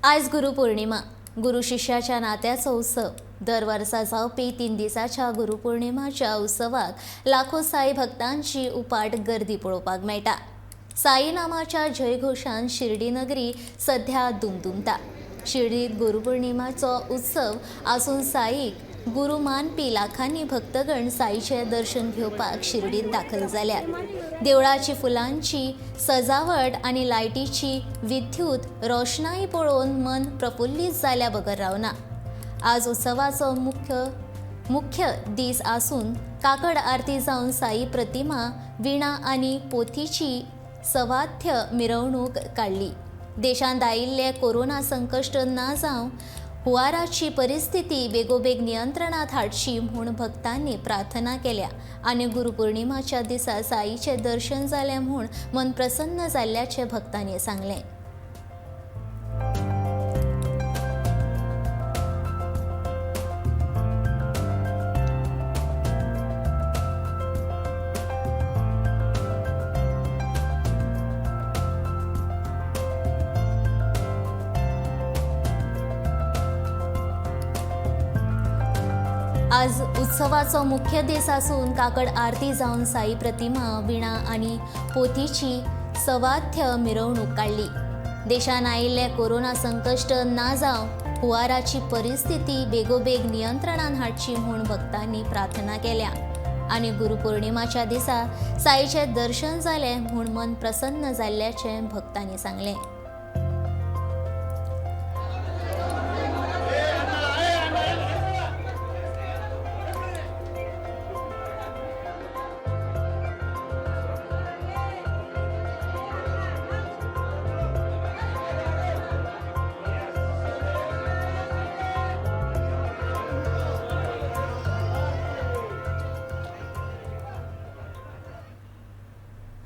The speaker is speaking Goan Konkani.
आज गुरुपौर्णिमा, गुरु शिष्याच्या नात्याचो उत्सव। दर वर्सा जावपी 3 दिसाच्या गुरुपौर्णिमाच्या उत्सवाक लाखो साई भक्तांची उपाट गर्दी पळोवपाक मेळटा। साई नामाच्या जयघोषान शिर्डी नगरी सध्या दुमदुमता। शिर्डीत गुरुपौर्णिमाचो उत्सव आसून साईक गुरु मानपी लाखांनी भक्तगण साईचे दर्शन घेवपाक शिर्डीत दाखल जाल्यात। देवळाची फुलांची सजावट आनी लायटीची विद्युत रोशनाई पळोवन मन प्रफुल्लीत जाल्या बगर रावना। आज उत्सवाचो मुख्य दीस आसून काकड आरती जावन साई प्रतिमा, वीणा आनी पोथीची सवाथ्य मिरवणूक काडली। देशांत आयिल्ले कोरोना संकश्ट ना जावं, हुंवाराची परिस्थिती बेगोबेग नियंत्रणात हाडची म्हूण भक्तांनी प्रार्थना केल्या आनी गुरुपौर्णिमाच्या दिसा साईचे दर्शन जालें म्हूण मन प्रसन्न जाल्ल्याचें भक्तांनी सांगलें। आज उत्सवाचो मुख्य दीस आसून काकड आरती जावन साई प्रतिमा, वीणा आनी पोथीची सवाथ्य मिरवणूक काडली। देशान आयिल्ले कोरोना संकश्ट ना जावं, हुंवाराची परिस्थिती बेगोबेग नियंत्रणान हाडची म्हूण भक्तांनी प्रार्थना केल्या आनी गुरुपौर्णिमाच्या दिसा साईचें दर्शन जालें म्हूण मन प्रसन्न जाल्ल्याचें भक्तांनी सांगलें।